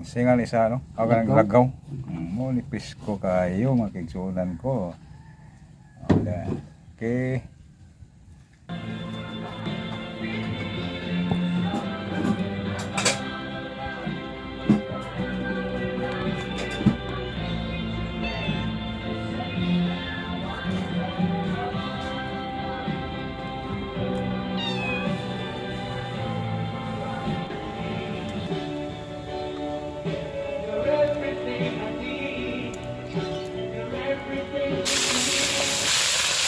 Singal isa, no? O kanang Lagaw. lagaw. Mo ni presko kayo, mga kaigsuonan ko. O, da. Okay. You're everything I need. You're everything to me.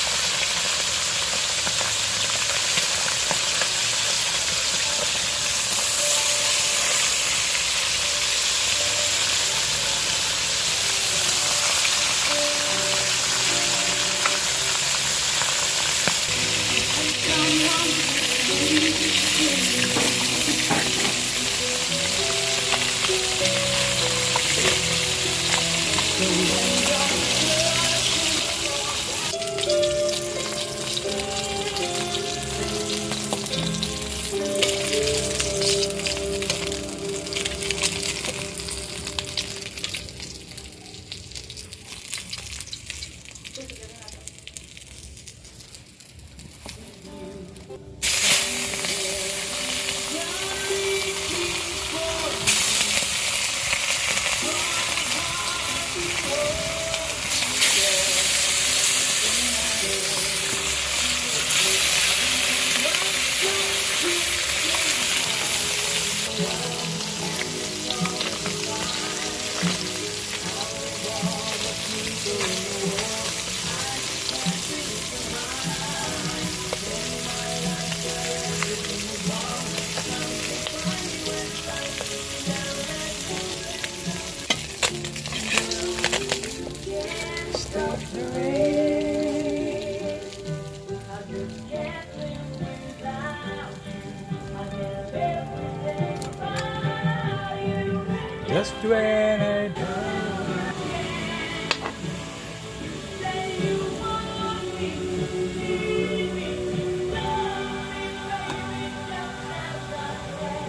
Stop the rain. I just can't live without you. I can't live without you. Just when I die. Say you want me, need me, love me, baby, just as I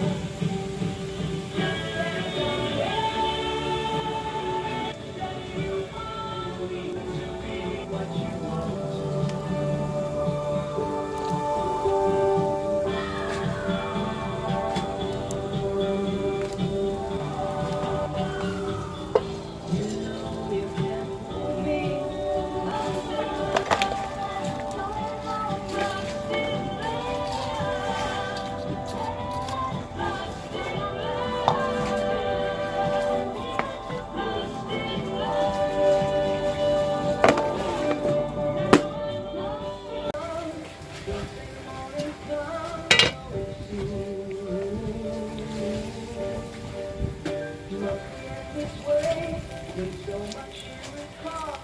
am. Just as I am. Say you want me to be what you want. You know you can hold me. I'll survive. No more trust in love. Trust in love. Trust in love. Don't they wanna come soon? Love me this way, with so much here in common.